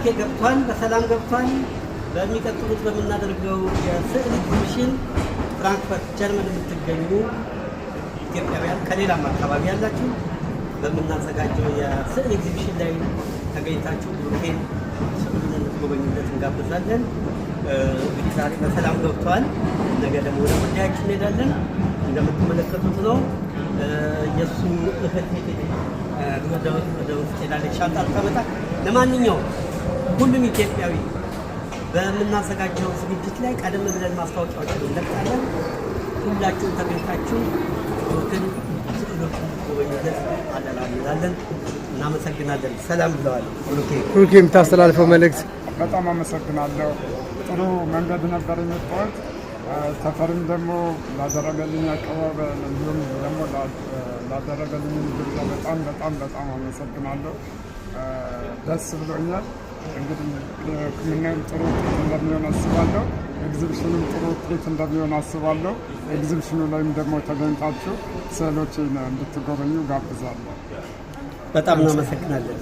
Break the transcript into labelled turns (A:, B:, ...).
A: ብሩኬ ገብቷል፣ በሰላም ገብቷል። በሚቀጥሉት በምናደርገው የስዕል ኤግዚቢሽን ፍራንክፈርት ጀርመን የምትገኙ ኢትዮጵያውያን ከሌላም አካባቢ ያላችሁ በምናዘጋጀው የስዕል ኤግዚቢሽን ላይ ተገኝታችሁ ብሩኬን ስዕሉን እንድትጎበኙለት እንጋብዛለን። እንግዲህ ዛሬ በሰላም ገብተዋል። ነገ ደግሞ ወደ ጉዳያችን እንሄዳለን። እንደምትመለከቱት ነው። የእሱ እህት ወደ ውስጥ ሄዳለች ሻንጣ ልታመጣ። ለማንኛውም ሁሉም ኢትዮጵያዊ በምናዘጋጀው ዝግጅት ላይ ቀደም ብለን ማስታወቂያዎችን እንለቃለን። ሁላችሁም ተገኝታችሁ ብሩክን ስዕሎችን እንድትጎበኙለት አደራ እንላለን። እናመሰግናለን። ሰላም ብለዋል ብሩኬ።
B: ብሩኬ፣ የምታስተላልፈው መልእክት?
C: በጣም አመሰግናለሁ። ጥሩ መንገድ ነበር የመጣሁት። ተፈሪም ደግሞ ላደረገልኝ አቀባበል እንዲሁም ደግሞ ላደረገልኝ ግብዣ በጣም በጣም በጣም አመሰግናለሁ። ደስ ብሎኛል። እንግዲህ ሕክምናውም ጥሩ ውጤት እንደሚሆን አስባለሁ። ኤግዚቢሽኑም ጥሩ ውጤት እንደሚሆን አስባለሁ። ኤግዚቢሽኑ ላይም ደግሞ ተገኝታችሁ ስዕሎችን እንድትጎበኙ ጋብዛለሁ።
A: በጣም እናመሰግናለን።